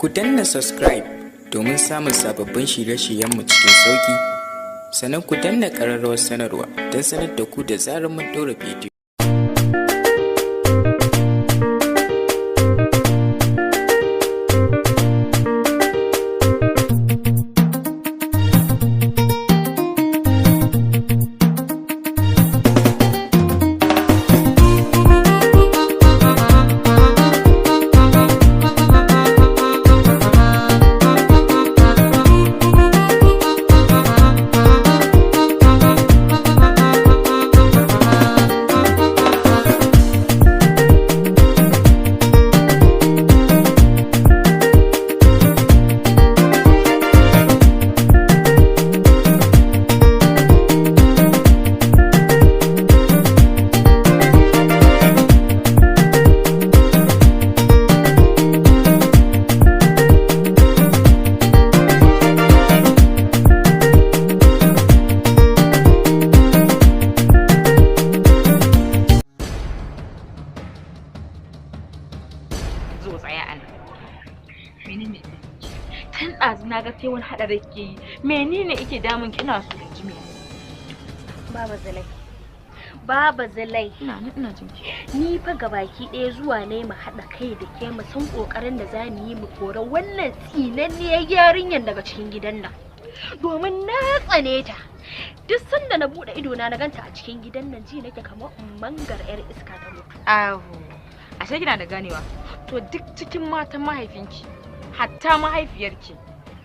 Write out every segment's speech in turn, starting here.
Ku danna subscribe domin samun sababbin shirye-shiryenmu cikin sauƙi. Sannan ku danna ƙararrawar sanarwa don sanar da ku da zarar mun ɗora bidiyo. Zo, tsaya ana. Menene? Tun ɗazu na ga sai wani haɗari ke yi. Menene yake damun ki? Ina so in ji menene. Baba Zalai. Baba Zalai. Ina nan, ina jin ki. Ni fa gabaki ɗaya zuwa ne mu haɗa kai da ke, mu san ƙoƙarin da za mu yi mu kora wannan tsinanniyar yarinyar daga cikin gidan nan. Domin na tsane ta. Duk sanda na buɗe idona na ganta a cikin gidan nan, ji nake kamar in mangar 'yar iska ta mutu. Aho. Ashe kina da ganewa. To, duk cikin matan mahaifinki, hatta mahaifiyarki,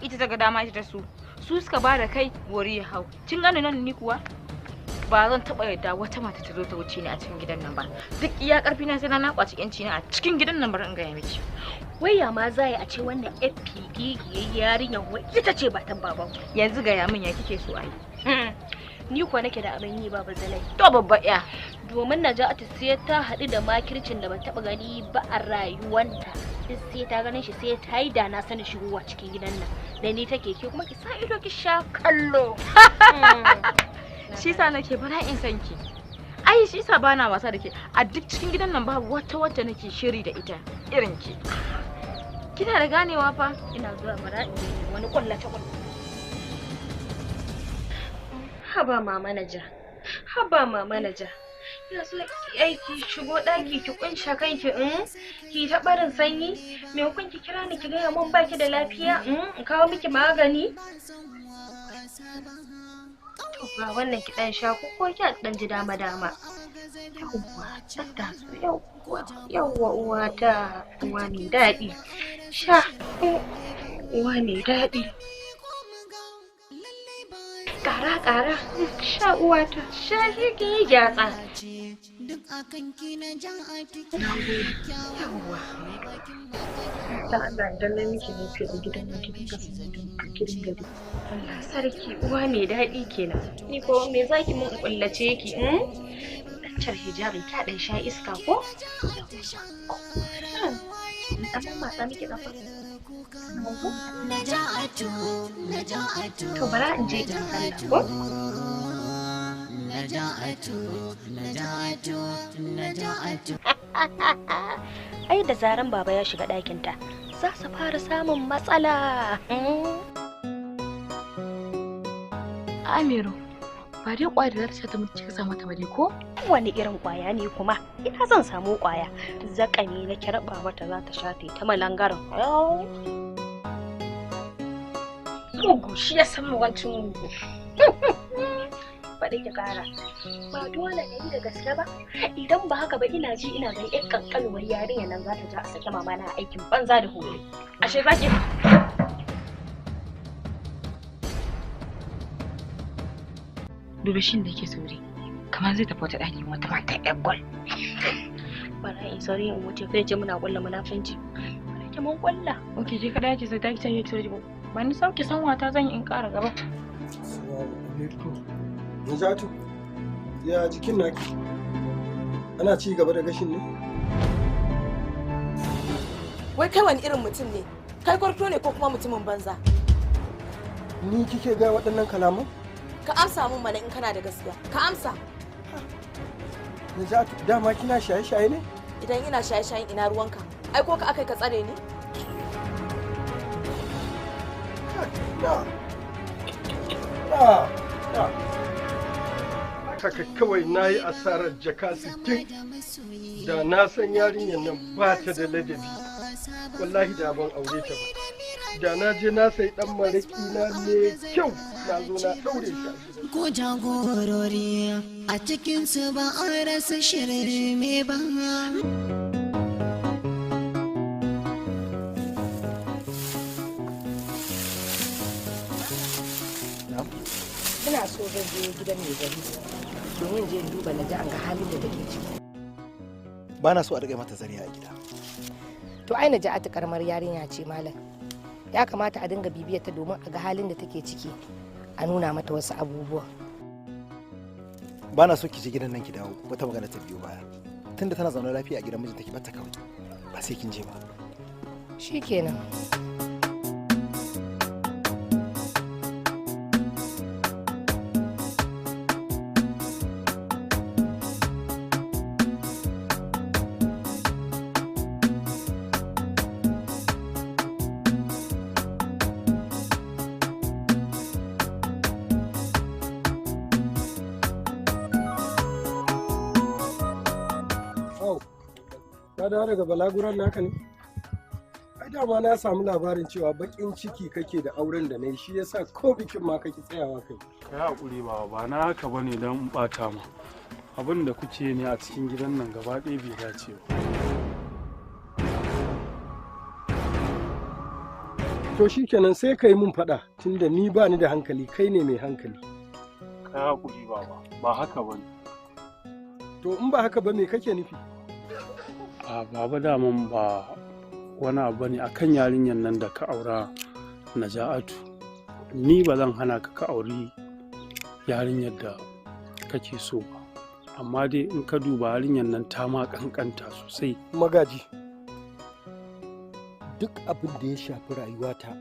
ita ta ga dama, ita ta so. Su suka ba da kai wuri ya hau. Kin gane nan, ni kuwa? Ba zan taɓa yarda wata mata ta zo ta wuce ni a cikin gidan nan ba. Duk iya ƙarfi na sai na kwaci ƴanci na a cikin gidan nan, bari in gaya miki. Wai ya ma za a ce wannan 'yar figigiyar yarinyar wai ita ce batan baban? Yanzu gaya min, ya kike so a yi? Ni kuwa nake da abin yi, Baba Zalai. To, babba ya. Domin Naja'atu sai ta haɗu da makircin da ban taɓa gani ba a rayuwanta. Duk sai ta ganin shi, sai ta yi da na sani shigowa cikin gidan nan. Da ni take, ke kuma ki sa ido ki sha kallo. Shi sa nake bala'in san ki. Ai shi sa bana wasa da ke. A duk cikin gidan nan babu wata wacce nake shiri da ita irin ki. Kina da ganewa fa. Ina zuwa, bara in yi wani ƙullace ƙullace. Haba Mama Naja. Haba Mama Naja. Ina so ki aiki shigo ɗaki ki kunsha kanki in ki ta barin sanyi. Maimakon ki kira ni ki gaya mun baki da lafiya, in kawo miki magani. To, ga wannan ki ɗan sha ko ki ɗan ji dama dama. Yawwa, ɗan taso, yawwa, yawwa uwata, uwa mai daɗi. Sha, uwa mai daɗi. Ƙara, ƙara, sha uwata, sha, shi ki yi gyatsa. Yawwa. Dan Allah, idan na miki laifi a gidan nan, ki dinga sanar da ni, ki dinga bi. Allah sarki, uwa mai daɗi kenan. Ni ko me zaki mun in kullace ki? Dan car hijabin ta ɗan sha iska ko? Dan matsa miki kafa. To, bara in je in sallah ko? Naja'atu, Naja'atu, Naja'atu. Ai da zaran baba ya shiga ɗakinta, za su fara samun matsala. Amiru, ba dai kwaya da za ta sha ta mutu kika sa mata ba dai ko? Wani irin kwaya ne kuma? Ina zan samu kwaya? Zakami na kirɓa mata, za ta sha ta malangarin. Mugu shi ya san mugancin mugu. Faɗi ki ƙara. Ba dole na yi da gaske ba. Idan ba haka ba, ina ji ina ganin ƴar ƙanƙanuwar yarinyar nan za ta ja a sake mama na aikin banza da horo. Ashe za ki dubi shin da yake sauri kamar zai tafi wata ɗakin wata mata ƴar gwal. Bara in sauri in wuce, kai ce muna ƙulla munafunci. Bara ki mun ƙulla. Ok, je kaɗa ki sai ta ki canje sauri ba. Ba ni sauke san wata zan yi in ƙara gaba. Assalamu alaikum. Najatu, ya jikin naki? Ana ci gaba da gashin ne? Wai kai wani irin mutum ne? Kai kwarto ne ko kuma mutumin banza? Ni kike ga waɗannan kalaman? Ka amsa mun mana in kana da gaskiya. Ka amsa. Najatu, dama kina shaye-shaye ne? Idan ina shaye-shayen, ina ruwanka? Ai ko ka akai ka tsare ni? Na na na. Haka kawai na yi asarar jaka 60. Da na san yarinyar nan ba ta da ladabi, wallahi da ban aure ta ba. Da na je na sayi dan maraki na mai kyau, na zo na daure shi a gidan. Ko jagorori a cikinsu ba a rasa shirme ba. Ina so zan je gidan mai gari domin je in duba na ji an ga halin da take ciki. Ba na so a riƙa mata zariya a gida. To ai na ja'atu karamar yarinya ce, malam. Ya kamata a dinga bibiyar ta domin a ga halin da take ciki, a nuna mata wasu abubuwa. Ba na so ki je gidan nan ki dawo wata magana ta biyo baya. Tunda tana zaune lafiya a gidan mijinta, ki bata kawai, ba sai kin je ba. Shikenan. Au, ka dawo daga balaguran naka ne? Ai dama na samu labarin cewa bakin ciki kake da auren da na yi, shi yasa ko bikin ma kake tsayawa kai. Ka haƙuri ba, ba na haka bane don in ɓata ma. Abin da kuke ne a cikin gidan nan gaba ɗaya bai dace ba. To shikenan, sai ka yi mun faɗa, tunda ni ba ni da hankali, kai ne mai hankali. Ka haƙuri baba, ba haka bane. To in ba haka ba, me kake nufi? A baba, daman ba wani abu bane akan yarinyar nan da ka aura, Naja'atu. Ni ba zan hana ka ka auri yarinyar da kake so ba. Amma dai in ka duba yarinyar nan ta ma kankanta sosai. Magaji, duk abin da ya shafi rayuwata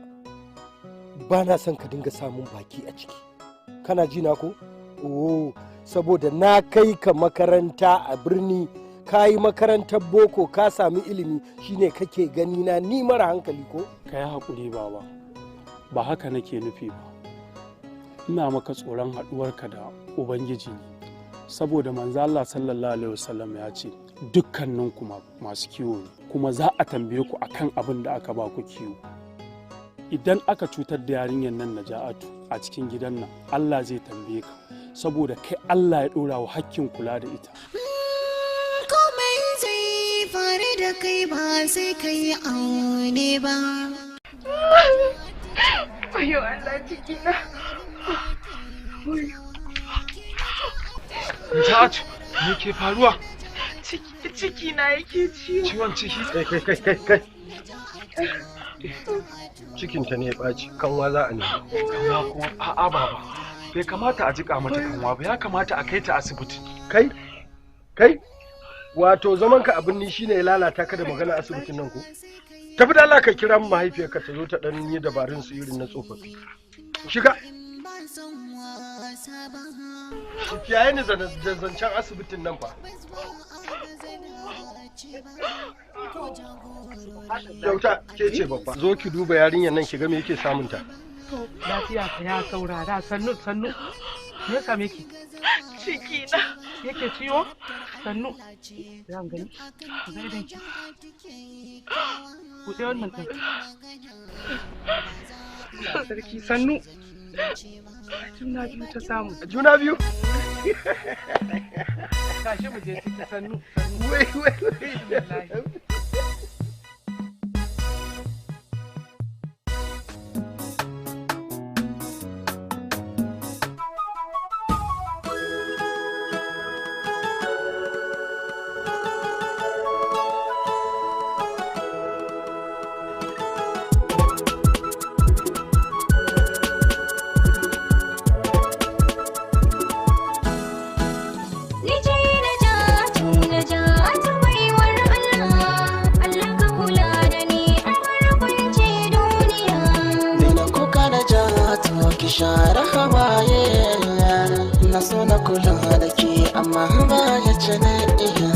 ba na son ka dinga samun baki a ciki. Kana ji na ko? Oh, saboda na kai ka makaranta a birni, ka yi makarantar boko, ka sami ilimi, shine kake gani na ni mara hankali ko? Ka yi haƙuri baba, ba haka nake nufi ba. Ina maka tsoron haɗuwarka da Ubangiji ne. Saboda manzo Allah sallallahu alaihi wasallam ya ce dukkaninku masu kiwo ne, kuma za a tambaye ku akan abin da aka ba ku kiwo. Idan aka cutar da yarinyar nan Naja'atu a cikin gidan nan, Allah zai tambaye ka, saboda kai Allah ya ɗora wa hakkin kula da ita. Komai zai faru da kai ba sai kai aune ba. Wayo Allah, cikina. Naja'atu, me ke faruwa? Ciki na yake ciwo. Ciwon ciki? Kai, kai, kai, kai, kai. Cikinta ne ya ɓaci, kanwa za a nemi. Kanwa kuma? A'a baba. Bai kamata a jiƙa mata kanwa ba, ya kamata a kai ta asibiti. Kai, kai, wato zaman ka abin ni shine ya lalata ka da magana asibitin nan ko? Tafi da Allah ka kira min mahaifiyarka ta zo ta dan yi dabarun su irin na tsofaffi. Shiga. Ki kiyaye ni da zancen asibitin nan fa. Kyauta, ke ce babba. Zo ki duba yarinyar nan ki ga me yake samunta. Lafiya ka ya saurara, sannu sannu. Me ya same ki? Ciki na. Yake ciwo? Sannu. Zan gani. Ku ga idan ki. Buɗe wannan ɗin. Sarki, sannu. Juna biyu ta samu. Juna biyu? Tashi mu je ciki, sannu. Wai wai wai. Ni ce Najatu, Najatu baiwar Allah, Allah ka kula da ni a barkwance duniya. Daina kuka da jatu, ki share hawaye. Na so na kula da ke amma ba ya ce na iya.